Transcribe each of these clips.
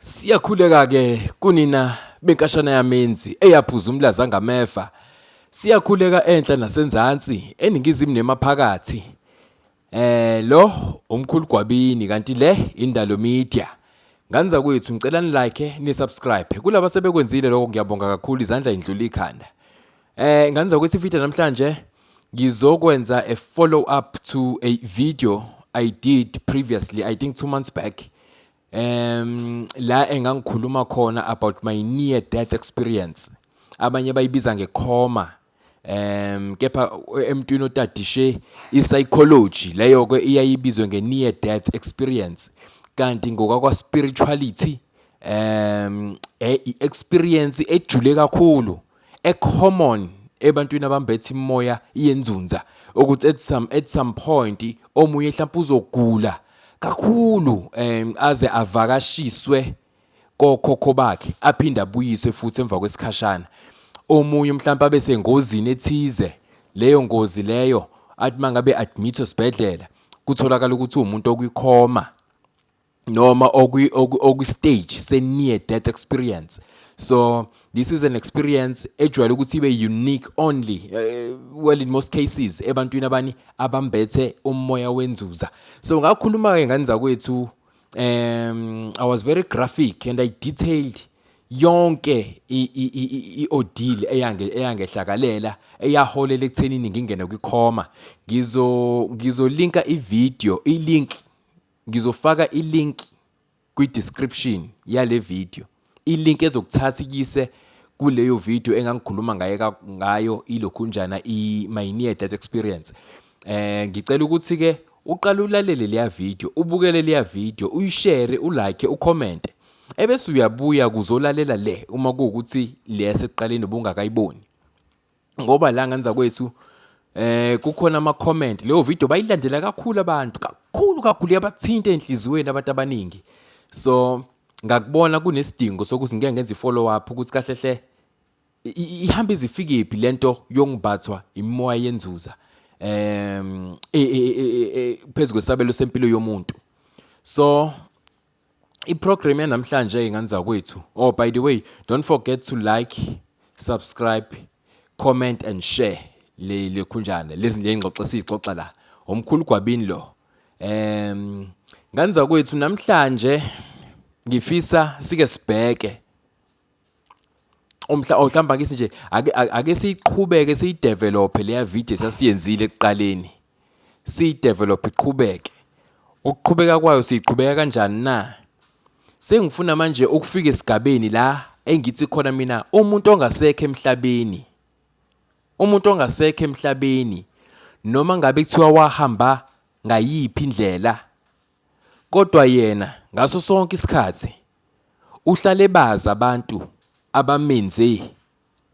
Siyakhuleka-ke kunina benkashana yamenzi eyaphuza umlaza ngameva. Siyakhuleka enhla nasenzansi, eningizimu nemaphakathi. Lo umkhulu Gwabini kanti le Indalo Media. Ngane zakwethu ngicela ni like ni subscribe. Kulaba sebekwenzile lokho ngiyabonga kakhulu, izandla indlula ikhanda. Ngane zakwethu, ivideo namhlanje ngizokwenza a follow up to a video I did previously, I think 2 months back. La engangikhuluma khona about my near death experience. Abanye bayibiza ngecoma. Kepha emntwini otadishe i-psychology leyo ke iyayibizwe nge-near death experience, kanti ngokakwa spirituality i-experience ejule kakhulu e-common ebantwini abambethe imoya yenzunza, ukuthi at some point omunye mhlawumbe uzogula kakhulu aze avakashiswe kokhokho bakhe, aphinde abuyiswe futhi emva kwesikhashana. Omunye mhlawumbe abe sengozini ethize, leyo ngozi leyo athi mangabe admit esibhedlela kutholakala ukuthi uwumuntu okwi-coma noma okwi-stage se-near death experience. So this is an experience ejwayele ukuthi ibe unique only, well, in most cases ebantwini abani abambethe umoya wenzuza. So ngakhuluma-ke, ngane zakwethu, I was very graphic and I detailed yonke i-ordeal eyangehlakalela eyaholela ekuthenini ngingene kwi-coma. Ngizolinka i-video, i-link, ngizofaka i-link kwi-description yale video, i-link ezokuthatha ikuyise kuleyo video engangikhuluma ngayo ilokhunjana i-my near death experience. Ngicela ukuthi ke uqale ulalele leya video, ubukele leya video, uyishare, ulike, ucomment, ebese uyabuya kuzolalela le uma kuwukuthi le yasekuqaleni ubungakayiboni, ngoba la, ngane zakwethu, kukhona ama comment. Leyo video bayilandela kakhulu abantu, kakhulu kakhulu, yabathinta enhliziyweni abantu abaningi. So ngakubona kunesidingo sokuthi ngike ngenze i-follow up ukuthi kahle hle ihambe izifikephi lento yongimbathwa imoya yenzuza phezu kwesabelo sempilo yomuntu. So i-program yanamhlanje, ngane zakwethu, oh, by the way, don't forget to like, subscribe, comment and share le lekhunjana lezi lengxoxo esixoxa la. Omkhulu Gwabini lo. Ngane zakwethu, namhlanje ngifisa sike sibheke umhla mhlawumbe akisi nje ake siyiqhubeke, siyidevelop leya video esasiyenzile ekuqaleni, siyidevelop iqhubeke. Ukuqhubeka kwayo, siyiqhubeka kanjani na? Sengifuna manje ukufika esigabeni la engithi khona mina umuntu ongasekho emhlabeni, umuntu ongasekho emhlabeni, noma ngabe kuthiwa wahamba ngayiphi indlela, kodwa yena ngaso sonke isikhathi uhlale bazi abantu abamenze,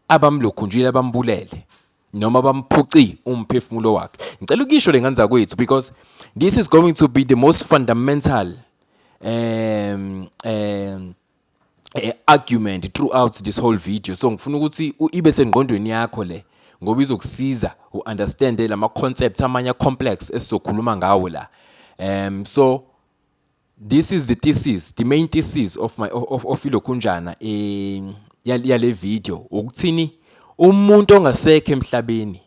abamlokhunjile, abambulele noma bamphuci umphefumulo wakhe. Ngicela ukuyisho le, ngane zakwethu, because this is going to be the most fundamental argument throughout this whole video. So ngifuna ukuthi ibe sengqondweni yakho le, ngoba izokusiza u-understand lama concepts amanye complex esizokhuluma ngawo la. So this is the thesis, the main thesis of my of ilokhunjana yale video, ukuthini? Umuntu ongasekho emhlabeni,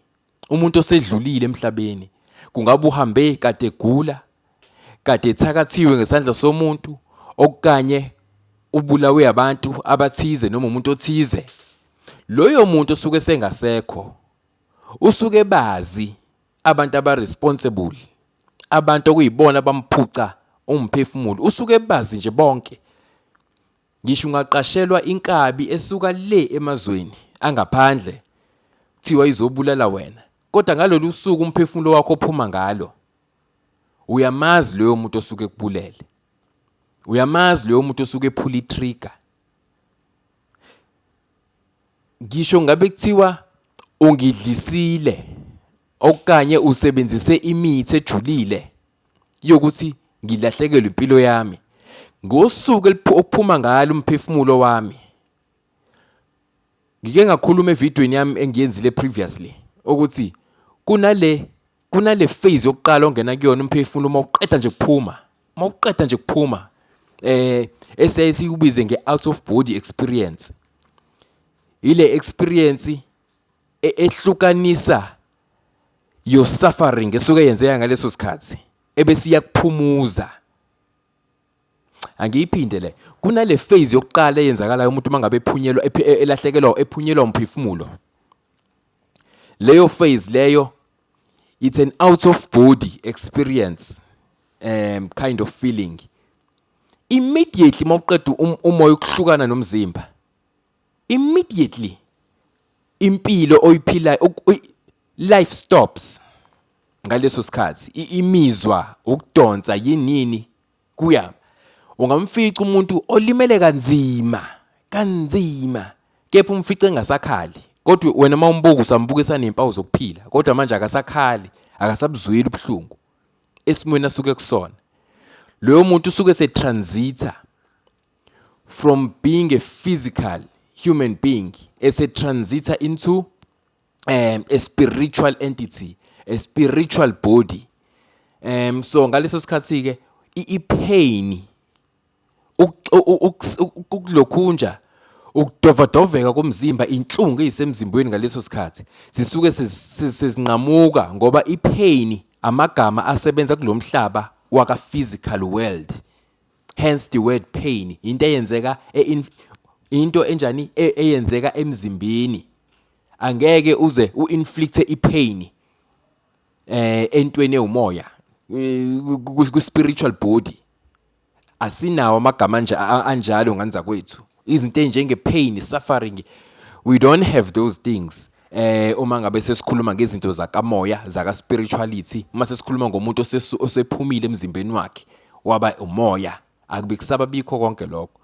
umuntu osedlulile emhlabeni, kungabe uhambe kade egula, kade ethakathiwe ngesandla somuntu, okanye ubulawe abantu abathize noma umuntu othize, loyo muntu osuke sengasekho usuke bazi abantu aba-responsible, abantu okuyibona abamphuca umphefumulo, usuke bazi nje bonke. Ngisho ungaqashelwa inkabi esuka le emazweni angaphandle, kuthiwa izobulala wena, kodwa ngalolu suku umphefumulo wakho ophuma ngalo, uyamazi loyo muntu osuke ekubulele, uyamazi loyo muntu osuke ephula i-trigger. Ngisho ngabe kuthiwa ungidlisile okanye usebenzise imithi ejulile yokuthi ngilahlekelwe impilo yami, ngosuku okuphuma ngalo umphefumulo wami, ngike ngakhuluma evidweni yami engiyenzile previously ukuthi kunale phase yokuqala ongena kuyona umphefumulo uma uqeda nje kuphuma, uma uqeda nje kuphuma. Esiyaye sikubize nge-out of body experience. Ile experience ehlukanisa your suffering esuke yenzeka ngaleso sikhathi ebese iyakuphumuza. Angiyiphinde le. Kunale phase yokuqala eyenzakalayo umuntu uma ngabe ephunyelwa elahlekelwa ephunyelwa umphefumulo. Leyo phase leyo it's an out of body experience kind of feeling. Immediately mawuqeda umoya ukuhlukana nomzimba immediately impilo oyiphilayo life stops ngaleso sikhathi imizwa ukudonsa yinini kuya ungamfica umuntu olimele kanzima kanzima kepha umfice engasakhali kodwa wena uma umbuka usambuka esanempawu zokuphila kodwa manje akasakhali akasabuzweli ubuhlungu esimweni asuke kusona loyo muntu usuke esetransitha from being a physical human being esetransitha into a spiritual entity, a spiritual body. So ngaleso sikhathi ke i-pain ukulokhunja ukudovadoveka komzimba inhlungu eyisemzimbweni ngaleso sikhathi zisuke sezinqamuka ngoba ipain amagama asebenza kulomhlaba waka physical world hence the word pain into eyenzeka into enjani eyenzeka emzimbeni angeke uze u-inflicte i-pain entweni ewumoya ku-spiritual body asinawo amagama anje anjalo ngani zakwethu izinto ezinjenge pain suffering we don't have those things uma ngabe sesikhuluma ngezinto zakamoya zaka spirituality uma sesikhuluma ngomuntu osephumile emzimbeni wakhe waba umoya akube kusaba bikho konke lokho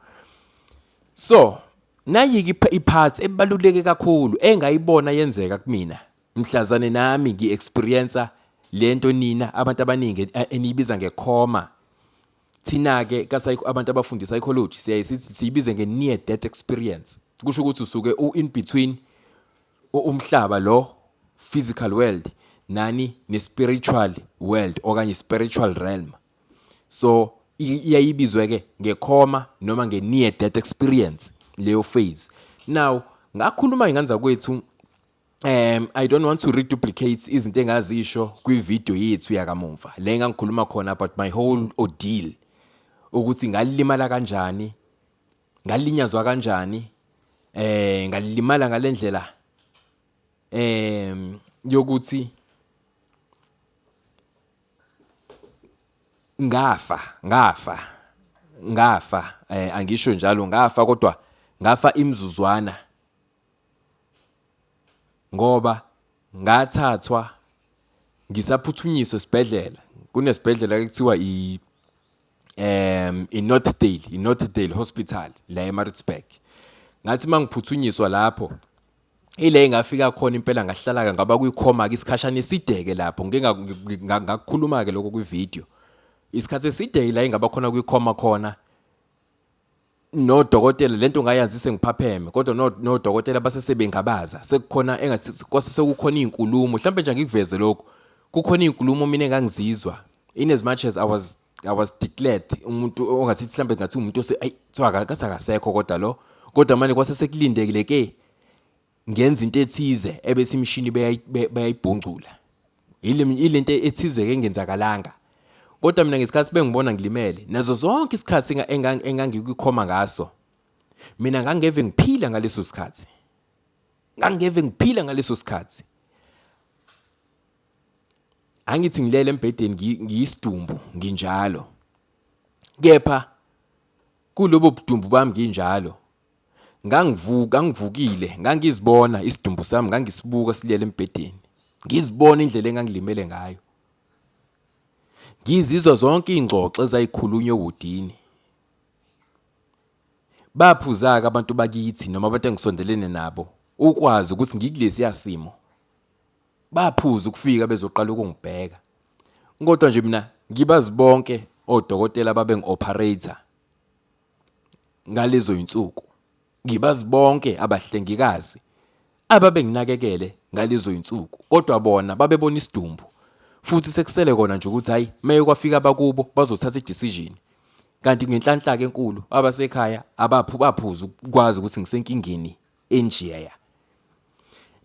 so nayike ipart ebaluleke kakhulu engayibona yenzeka kumina mhlazane nami ngi-experience lento nina abantu abaningi eniyibiza ngekhoma thina-ke abantu abafunda psychology siyaye siyibize nge-near death experience kusho ukuthi usuke u-in between umhlaba lo physical world nani ne-spiritual world okanye spiritual realm so iyayibizwe ke ngekhoma noma nge-near death experience leyo phase now ngakhuluma ingane zakwethu I don't want to reduplicate izinto engazisho kwi-video yethu yakamumva le engangikhuluma khona about my whole ordeal ukuthi ngalimala kanjani ngalinyazwa kanjani ngalimala ngalendlela yokuthi ngafa ngafa ngafa angisho njalo ngafa kodwa ngafa imizuzwana ngoba ngathathwa ngisaphuthunyiswa esibhedlela kunesibhedlela ekuthiwa i i-Northdale i-Northdale Hospital la eMaritzburg ngathi mangiphuthunyiswa lapho ile engafika khona impela ngahlala-ke ngaba kwikhoma-ke isikhashana eside-ke lapho ngike ngakukhuluma-ke lokho kwividiyo isikhathi eside la engaba khona kwikhoma khona nodokotela lento ngayanzi sengiphapheme kodwa nodokotela base sebengabaza sekukhona engathi kwase sekukhona izinkulumo mhlawumbe nje angikuveze lokho kukhona izinkulumo mina engangizizwa in as much as I was declared umuntu ongathi mhlawumbe ngathi umuntu ose ayi kuthiwa akasekho kodwa lo kodwa manje kwase sekulindekile ke ngenza into ethize ebese imishini bayayibhuncula ile nto ethize ke engenzakalanga kodwa mina ngesikhathi bengibona ngilimele nazo zonke isikhathi engangikwikhoma ngaso mina ngangeve ngiphila ngaleso sikhathi ngangeve ngiphila ngaleso sikhathi angithi ngilele embhedeni ngiyisidumbu nginjalo kepha kulobo budumbu bami nginjalo ngangivuka ngivukile ngangizibona isidumbu sami ngangisibuka silele embhedeni ngizibona indlela engangilimele ngayo ngizizwa zonke iy'ngxoxo ezayikhulunywa ewodini baphuza-ke abantu bakithi noma abantu engisondelene nabo ukwazi ukuthi ngikulesiya simo baphuza ukufika bezoqala ukungibheka kodwa nje mina ngibazi bonke odokotela babengi-operator ngalezo yinsuku ngibazi bonke abahlengikazi ababenginakekele ngalezo yinsuku kodwa bona babebona isidumbu futhi sekusele kona nje ukuthi hayi meye kwafika abakubo bazothatha i-decision. Kanti ngenhlanhla-ke enkulu abasekhaya abaphu baphuza ukwazi ukuthi ngisenkingeni enjeya.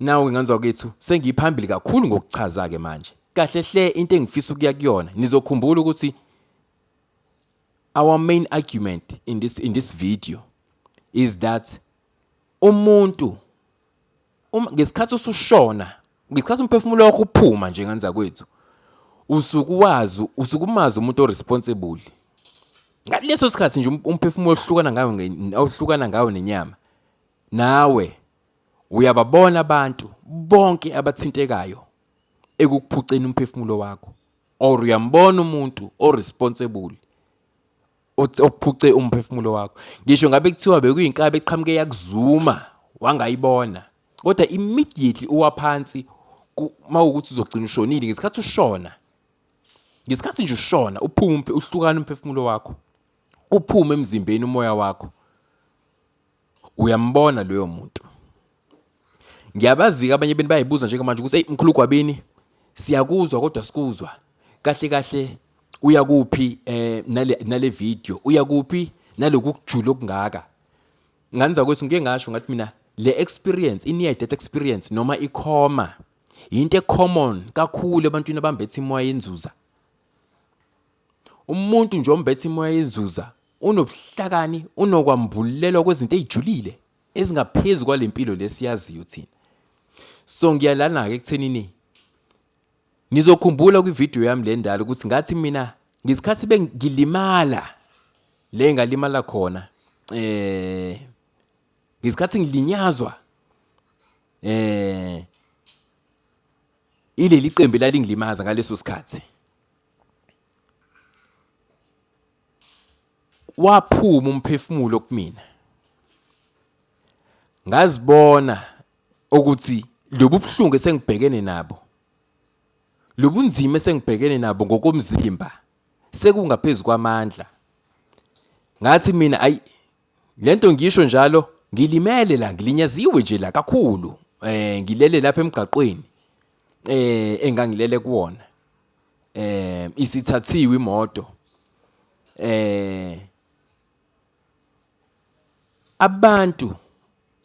Nawe ngane zakwethu sengiphambili kakhulu ngokuchaza-ke manje. Kahle hle into engifisa ukuya kuyona nizokhumbula ukuthi our main argument in this video is that umuntu uma ngesikhathi usushona, ngesikhathi umphefumulo wakho uphuma nje ngane zakwethu, usuke wazi, usuke umazi umuntu o-responsible ngaleso sikhathi nje umphefumulo ohlukana ngawo, ohlukana ngawo nenyama. Nawe uyababona abantu bonke abathintekayo ekukuphuceni umphefumulo wakho, or uyambona umuntu o-responsible ophuce umphefumulo wakho. Ngisho ngabe kuthiwa bekuyinkabi eqhamuke yakuzuma wangayibona, kodwa immediately uwa phansi mawukuthi uzogcina ushonile. Ngesikhathi ushona, ngesikhathi nje ushona, uphume, uhlukane umphefumulo wakho, uphume emzimbeni umoya wakho, uyambona loyo muntu. Ngiyabazi-ke abanye benu bayayibuza njengamanje ukuthi, eyi mkhulu Gwabini, siyakuzwa kodwa sikuzwa kahle kahle, uyakuphi nale video, uyakuphi naloku kujula okungaka? Ngane zakwethu, ngike ngasho ngathi mina le experience, i-near death experience noma i-coma, into e-common kakhulu ebantwini abambethe imoya yenzuza. Umuntu nje ombethe imoya yenzuza unobuhlakani, unokwambulelwa kwezinto ey'julile ezingaphezu kwale mpilo lesiyaziyo thina. So ngiyalana-ke ekuthenini nizokhumbula kwividiyo yami le ndala ukuthi ngathi mina ngesikhathi bengilimala le ngalimala khona, ngesikhathi ngilinyazwa ileli qembu lalingilimaza ngaleso sikhathi, waphuma umphefumulo kumina. Ngazibona ukuthi lobu buhlungu esengibhekene nabo, lobunzima esengibhekene nabo ngokomzimba, sekungaphezu kwamandla. Ngathi mina ayi, lento ngisho njalo ngilimele la, ngilinyaziwe nje la kakhulu, ngilele lapha emgaqweni engangilele kuwona, isithathiwe imoto. Abantu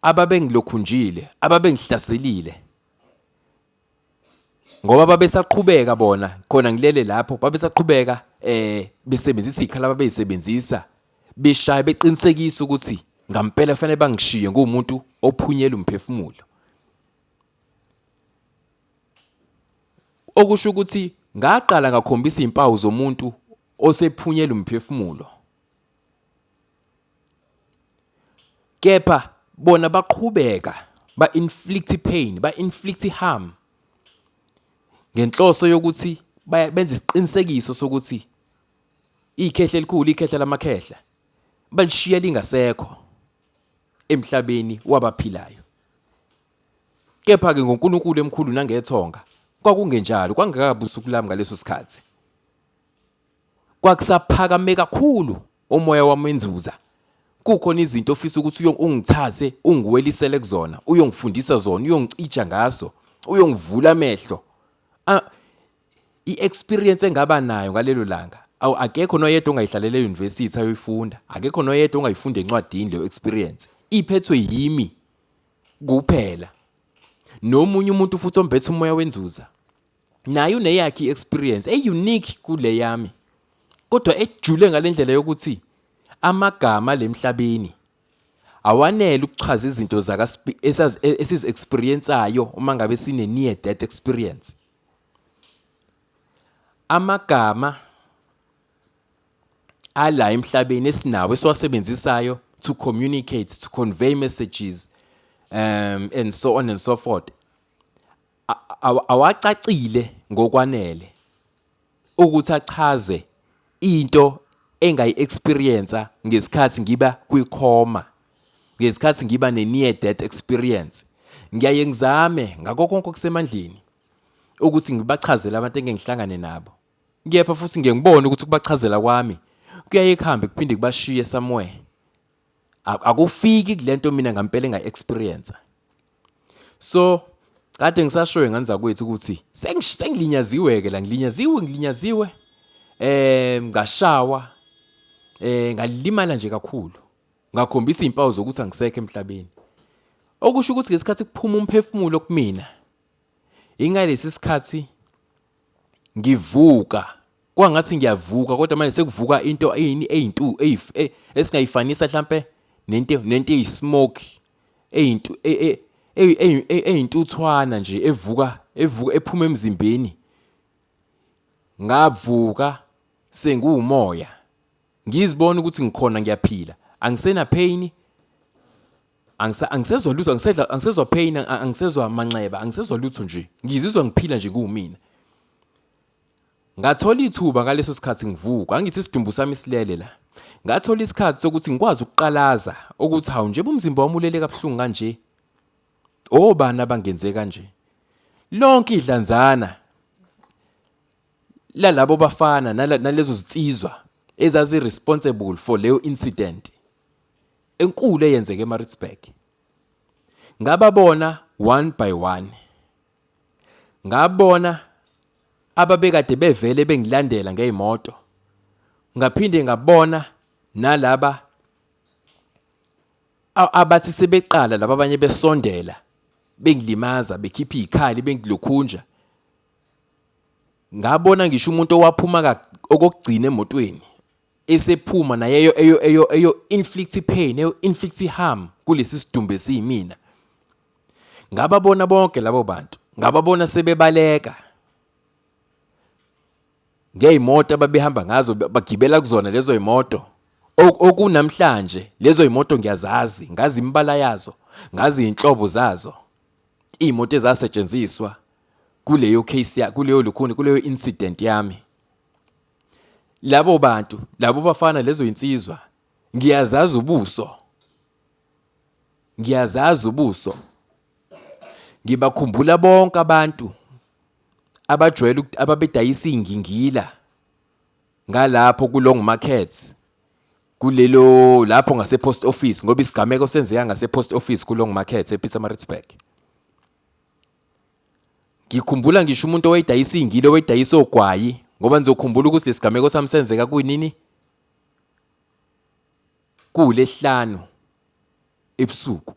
ababengilokhunjile, ababengihlaselile, ngoba babesaqhubeka bona khona ngilele lapho, babesaqhubeka besebenzisa iy'khala ababey'sebenzisa, beshaya beqinisekisa ukuthi ngampela kufanele bangishiye nguwumuntu ophunyela umphefumulo. Okusho ukuthi ngaqala ngakhombisa iy'mpawu zomuntu osephunyela umphefumulo. Kepha bona baqhubeka ba-inflict pain, ba-inflict harm ngenhloso yokuthi benze isiqinisekiso sokuthi ikhehla elikhulu, ikhehla lamakhehla, balishiya lingasekho emhlabeni wabaphilayo. Kepha-ke ngoNkulunkulu emkhulu nangethonga, kwakungenjalo, kwangakabi usuku lami ngaleso sikhathi. Kwakusaphakame kakhulu umoya wami wenzuza. Kukhona izinto ofisa ukuthi ungithathe ungiwelisele kuzona, uyongifundisa zona, uyongicija ngazo, uyongivula amehlo. I-experience engaba nayo ngalelo langa, awu, akekho noyedwa ongayihlalela e-university ayoyifunda, akekho noyedwa ongayifunda encwadini leyo experience. Iphethwe yimi kuphela. Nomunye umuntu futhi ombethe umoya wenzuza naye uneyakhe i-experience e-unique kule yami, kodwa ejule ngale ndlela yokuthi amagama lemhlabeni awanele ukuchaza izinto esizi-experience-ayo uma ngabe sine-near death experience. Amagama ala emhlabeni esinawo esiwasebenzisayo to communicate, to convey messages, and so on and so forth, awacacile ngokwanele ukuthi achaze into engayi-experience ngesikhathi ngiba kwi-coma, ngesikhathi ngiba ne-near death experience. Ngiyaye ngizame ngakho konke okusemandleni ukuthi ngibachazele abantu engeke ngihlangane nabo, kepha futhi ngiye ngibone ukuthi ukubachazela kwami kuyaye kuhambe kuphinde kubashiye somewhere, akufiki kulento mina ngampela engayi-experience. So kade ngisashoyo ngane zakwethu ukuthi sengilinyaziwe-ke la, ngilinyaziwe, ngilinyaziwe, ngashawa. Ngalimala nje kakhulu. Ngakhombisa izimpawu zokuthi angisekho emhlabeni. Okusho ukuthi ngesikhathi kuphuma umphefumulo kumina, ingalesi sikhathi ngivuka kwangathi ngiyavuka kodwa manje sekuvuka into eyini eyintu esingayifanisa hlampe nento eyismoke eyintu eyintuthwana nje evuka evuka ephuma emzimbeni. Ngavuka senguwumoya ngizibona ukuthi ngikhona ngiyaphila, angisena pain, angisezwa lutho, angisezwa pain, angisezwa manxeba, angisezwa lutho nje, ngizizwa ngiphila nje kuwumina. Ngathola ithuba ngaleso sikhathi ngivuka, angithi isidumbu sami silele la. Ngathola isikhathi sokuthi ngikwazi ukuqalaza ukuthi hawu nje umzimba wami ulele kabuhlungu kanje. Obani abangenze kanje? Lonke idlanzana lalabo bafana nalezo zinsizwa ezazi responsible for leyo incident enkulu eyenzeke eMaritzburg. Ngababona one by one. Ngabona ababekade bevele bengilandela ngey'moto. Ngaphinde ngabona nalaba abathi sebeqala laba abanye besondela bengilimaza bekhipha iy'khali bengilokhunja. Ngabona ngisho umuntu owaphuma okokugcina emotweni esephuma naye eyo eyo eyo eyo inflict pain eyo inflict harm kulesi sidumbu esiyimina. Ngababona bonke labo bantu, ngababona sebebaleka ngey'moto ababehamba ngazo, bagibela kuzona lezo y'moto. Okunamhlanje lezo y'moto ngiyazazi, ngazi imibala yazo, ngazi iy'nhlobo zazo. Iy'moto ezasetshenziswa kuleyo case, kuleyo lukhuni, kuleyo incident yami. Labo bantu, labo bafana, lezo yinsizwa, ngiyazazi ubuso. Ngiyazazi ubuso. Ngibakhumbula bonke abantu abajwayele ababedayisa iy'ngingila ngalapho ku-Long Market, kulelo lapho ngase-post office ngoba isigameko senzeka ngase-post office ku-Long Market ePietermaritzburg. Ngikhumbula ngisho umuntu owayedayisa iy'ngilo, owayedayisa ogwayi ngoba nizokhumbula ukuthi lesigameko sami senzeka kunini? Kuwulesihlanu ebusuku.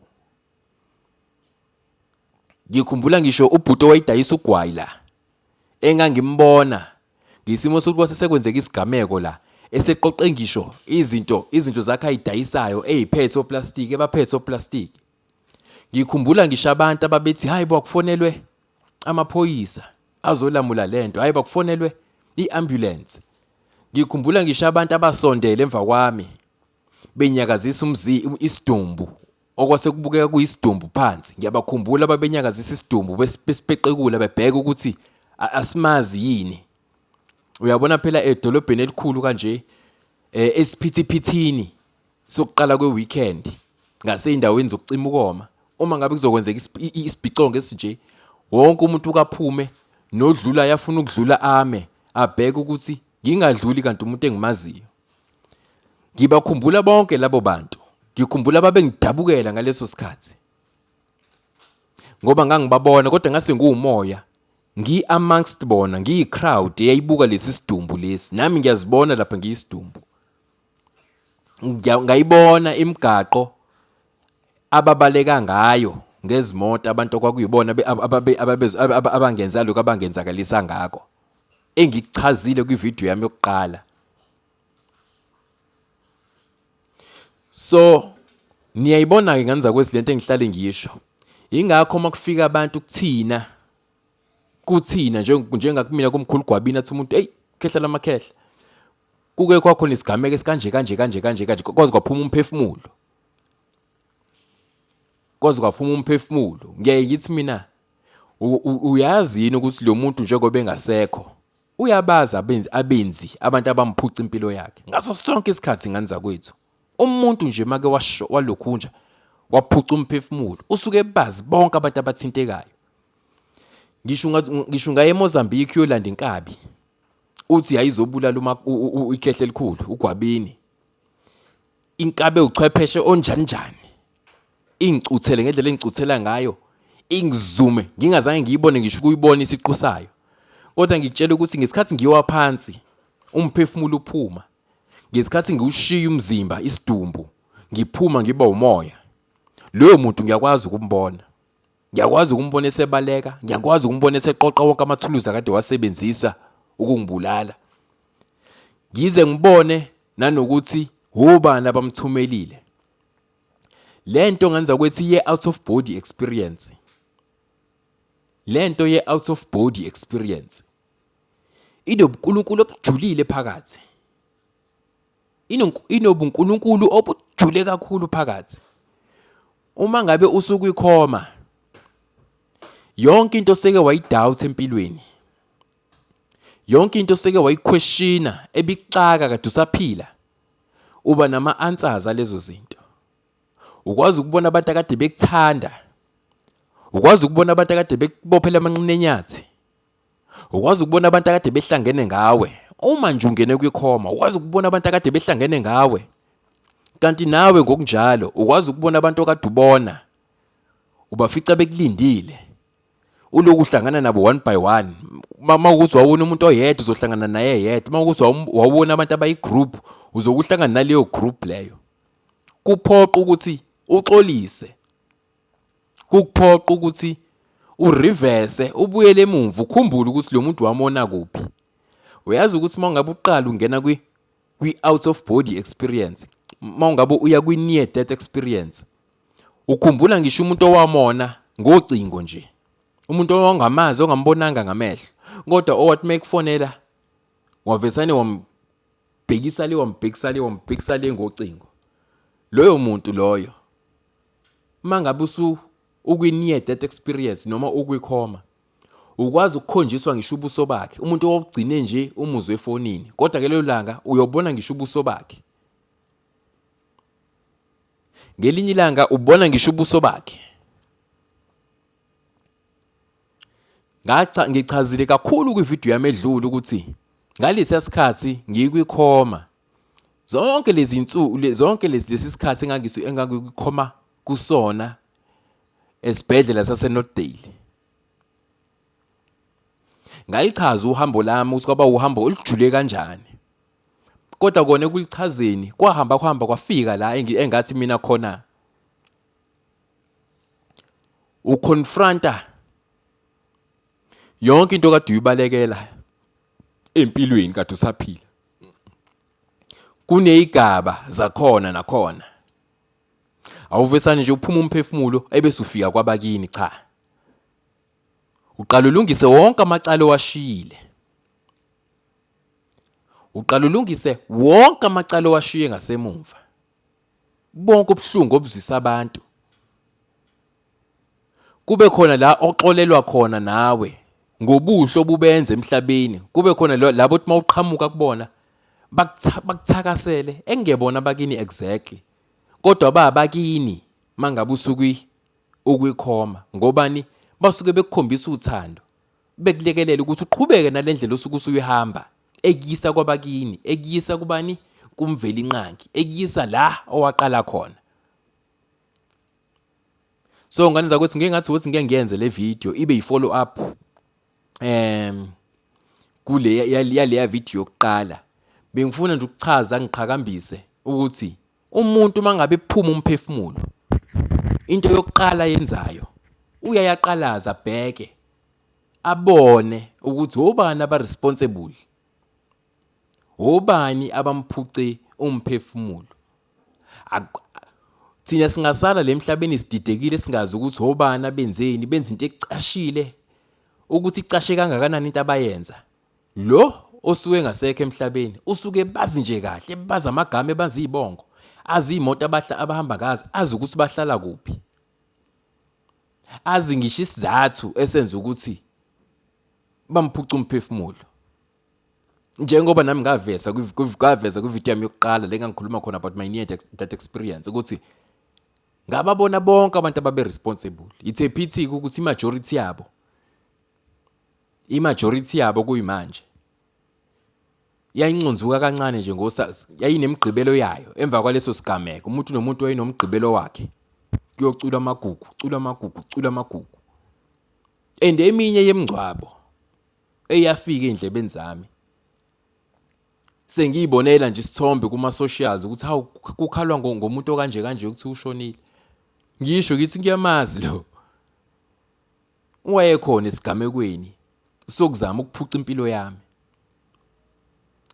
Ngikhumbula ngisho ubhuti owayedayisa ugwayi la engangimbona ngesimo sokuthi kwase sekwenzeka isigameko la eseqoqe ngisho izinto izinto zakhe ayidayisayo eyiphethe oplastiki ebaphethe oplastiki. Ngikhumbula ngisho abantu ababethi hayi bo akufonelwe amaphoyisa azolamula lento, hayi bakufonelwe i-ambulance. Ngikhumbula ngisho abantu abasondele emva kwami benyakazisa umzi isidumbu okwase kubukeka kuyisidumbu phansi. Ngiyabakhumbula ababenyakazisa isidumbu besipeqekula bebheka ukuthi asimazi yini. Uyabona phela edolobheni elikhulu kanje esiphithiphithini sokuqala kwe-weekend ngasey'ndaweni zokucima ukoma, uma ngabe kuzokwenzeka isibhicongo esinje, wonke umuntu ukaphume nodlula afuna ukudlula ame abheke ukuthi ngingadluli kanti umuntu engimaziyo. Ngibakhumbula bonke labo bantu, ngikhumbula babengidabukela ngaleso sikhathi ngoba ngangibabona kodwa ngase ngiwumoya ngi-amongst bona, ngiyi-crowd eyayibuka lesi sidumbu lesi, nami ngiyazibona lapha ngiyisidumbu. Ngayibona imigaqo ababaleka ngayo ngezimoto abantu okwakuyibona abangenza lokhu abangenzakalisa ngako, engikuchazile kwividiyo yami yokuqala. So niyayibona-ke ngane zakwethu lento engihlale ngiyisho. Yingakho uma kufika abantu kuthina, kuthina njengakumina kumkhulu Gwabini athi umuntu eyi khehla lamakhehla, kuke kwakhona isigameko esikanje kanje kanje kanje kanje kwaze kwaphuma umphefumulo, kwaze kwaphuma umphefumulo. Ngiyaye ngithi mina uyazi yini ukuthi lo muntu njengoba engasekho uyabazi abenzi abenzi abantu abamphuca impilo yakhe ngaso sonke isikhathi ngane zakwethu. Umuntu nje make washo walokhunja waphuca umphefumulo usuke ebazi bonke abantu abathintekayo. Ngisho ngisho ungaye eMozambique uyolanda inkabi uthi yayizobulala uma ikhehla elikhulu uGwabini. Inkabi ewuchwepheshe onjani njani ingicuthele ngendlela engicuthela ngayo ingizume ngingazange ngiyibone ngisho ukuyibona isiqu sayo. Kodwa ngikutshela ukuthi ngesikhathi ngiwa phansi umphefumulo uphuma. Ngesikhathi ngiwushiya umzimba isidumbu ngiphuma ngiba umoya, loyo muntu ngiyakwazi ukumbona. Ngiyakwazi ukumbona esebaleka, ngiyakwazi ukumbona eseqoqa wonke amathuluzi akade wasebenzisa ukungibulala. Ngize ngibone nanokuthi ubani abamthumelile. Lento ngenza ukuthi ye out of body experience. Lento ye out of body experience inobunkulunkulu obujulile phakathi. Inobunkulunkulu obujule kakhulu phakathi. Uma ngabe usukwikhoma yonke into oseke wayidoubt empilweni, yonke into oseke wayiquestiona ebixaka kade usaphila, uba nama-answers alezo zinto. Ukwazi ukubona abantu akade bekuthanda, ukwazi ukubona abantu akade bekubophela amanqina enyathi, ukwazi ukubona abantu akade behlangene ngawe. Uma nje ungene kwikhoma ukwazi ukubona abantu akade behlangene ngawe, kanti nawe ngokunjalo ukwazi ukubona abantu okade ubona ubafica bekulindile, uloku uhlangana nabo one by one. Uma ukuthi wawubona umuntu oyedwa uzohlangana naye yedwa, uma ukuthi wawubona abantu abayi-group uzokuhlangana naleyo group leyo. Kuphoqa ukuthi uxolise, kukuphoqa ukuthi ureverse ubuyele emumva ukhumbule ukuthi lo muntu wamona kuphi. Uyazi ukuthi uma ungabe uqala ungena kwi-out of body experience, uma ungabe uya kwi-near death experience, ukhumbula ngisho umuntu owamona ngocingo nje, umuntu owangamazi ongambonanga ngamehlo, kodwa owathi uma ekufonela wavesane wambhekisa le, wambhekisa le, wambhekisa le ngocingo. Loyo muntu loyo uma ngabe usu ukwi-near death experience noma ukwikhoma, ukwazi ukukhonjiswa ngisho ubuso bakhe, umuntu owawugcine nje umuzwe efonini, kodwa ngelelo langa uyobona ngisho ubuso bakhe. Ngelinye ilanga ubona ngisho ubuso bakhe. Ngacha ngichazile kakhulu kwividiyo yami edlule ukuthi ngalesiya sikhathi ngikwikhoma, zonke lezi nsuku zonke lezi lesi sikhathi engangikwikhoma kusona esibhedlela saseNorthdale. Ngalichaza uhambo lami ukuthi kwaba uhambo olujule kanjani. Kodwa kona ekulichazeni kwahamba kuhamba kwafika la engathi mina khona uconfronta yonke into kade uyibalekela empilweni kade usaphila. Kuneyigaba zakhona nakhona. Awuvesane nje uphuma umphefumulo ebese ufika kwabakini, cha. Uqala ulungise wonke amacala owashiyile. Uqala ulungise wonke amacala owashiye ngasemumva. Bonke ubuhlungu obuzwisa abantu. Kube khona la oxolelwa khona nawe ngobuhle obubenza emhlabeni. Kube khona labo othi mawuqhamuka kubona bakuthakasele engebona abakini exactly, kodwa babakini mangabe usukwi ukwikhoma, ngobani basuke bekukhombisa uthando, bekulekelela ukuthi uqhubeke nalendlela osuke usuyihamba ekuyisa kwabakini, ekuyisa kubani, kuMvelinqangi, ekuyisa la owaqala khona. So ngane zakwethu, ngike ngathi ukuthi ngeke ngiyenze le video ibe yi-follow up kule yaleya video yokuqala. Bengifuna nje ukuchaza ngiqhakambise ukuthi umuntu uma ngabe ephuma umphefumulo, into yokuqala ayenzayo uyayaqalaza abheke abone ukuthi obani aba-responsible, obani abamphuce umphefumulo. Thina singasala la emhlabeni sididekile singazi ukuthi obani abenzeni, benza into ecashile, ukuthi icashe kangakanani into abayenza. Lo osuke engasekho emhlabeni usuke bazi nje kahle, bazi amagama, bazi iy'bongo, azi iy'moto abahamba ngazo, azi ukuthi bahlala kuphi, azi ngisho isizathu esenza ukuthi bamphuce umphefumulo. Njengoba nami ngaveza ngaveza kwividiyo yami yokuqala le ngangikhuluma khona about my near death experience ukuthi ngababona bonke abantu ababe responsible. It's a pity ukuthi i-majority yabo, i-majority yabo kuyimanje yayinconzuka kancane nje ngosa, yayinemigqibelo yayo emva kwaleso sigameko. Umuntu nomuntu wayenomgqibelo wakhe, kuyoculwa amagugu, culwa amagugu, culwa amagugu. And eminye yemingcwabo eyafika ey'ndlebeni zami. Sengiyibonela nje isithombe kuma socials ukuthi hawu, kukhalwa ngomuntu okanje kanje ukuthi ushonile. Ngisho ngithi ngiyamazi lo. Wayekhona esigamekweni sokuzama ukuphuca impilo yami.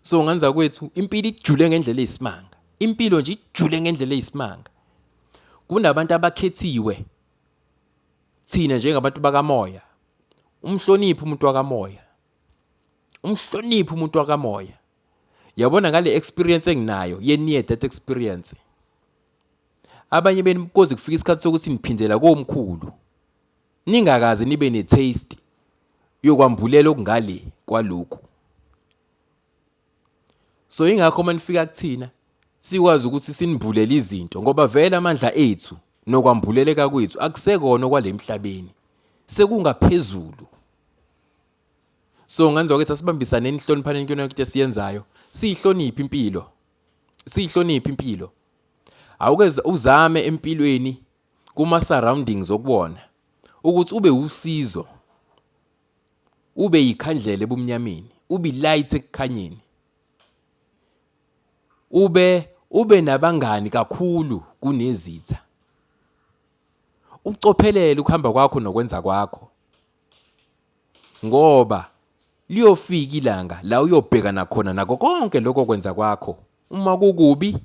So nganza kwethu, impilo ijule ngendlela eyisimanga. Impilo nje ijule ngendlela eyisimanga. Kunabantu abakhethiwe thina njengabantu bakamoya. Umhloniphe umuntu wakamoya. Umhloniphe umuntu wakamoya. Yabona, ngale experience enginayo ye near death experience. Abanye benu koze kufika isikhathi sokuthi niphindela komkhulu. Ningakaze nibe ne taste yokwambulela okungale kwalokhu. So ingakho uma nifika kuthina sikwazi ukuthi sinibulele izinto, ngoba vele amandla ethu nokwambuleleka kwethu akusekona kwale emhlabeni, sekungaphezulu. So nganzwa ukuthi asibambisane, nihloniphaneni kuyona yonke into esiyenzayo. Siyihloniphe impilo, siyihloniphe impilo. Awuke uzame empilweni kuma surroundings okubona ukuthi ube usizo, ube yikhandlela ebumnyameni, ube light ekukhanyeni, ube nabangani kakhulu kunezitha. Ucophelele ukuhamba kwakho nokwenza kwakho, ngoba liyofika ilanga la uyobhekana khona nako konke lokho kwenza kwakho. Uma kukubi,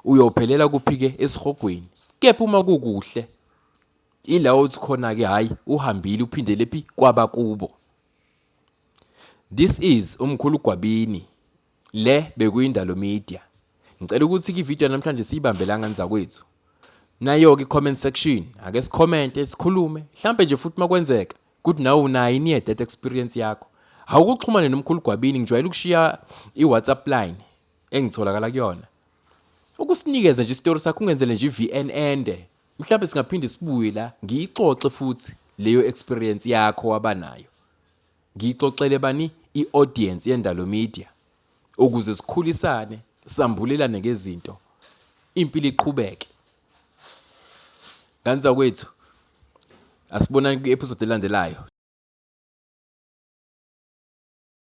uyophelela kuphike esihogweni, kepha uma kukuhle, ila uthi khona ke, hayi, uhambile, uphindele phi? Kwabakubo. This is umkhulu Gwabini, le bekuyindalo media. Ngicela ukuthi ivideo namhlanje siyibambe la, ngane zakwethu. Nayo-ke i-comment section, ake sikhomente, sikhulume. Mhlampe nje futhi makwenzeka ukuthi nawe unayo i-near death experience yakho, awukuxhumane nomkhulu Gwabini. Ngijwayele ukushiya i-WhatsApp line engitholakala kuyona, ukusinikeze nje isitori sakho, ungenzele nje i-VN ende. Mhlawumbe singaphinde sibuye la, ngiyixoxe futhi leyo experience yakho wabanayo, ngiyixoxele bani, i-audience yendalo media, ukuze sikhulisane, sambulelane ngezinto, impilo iqhubeke. Ngane zakwethu, asibonani kwi-episode elandelayo.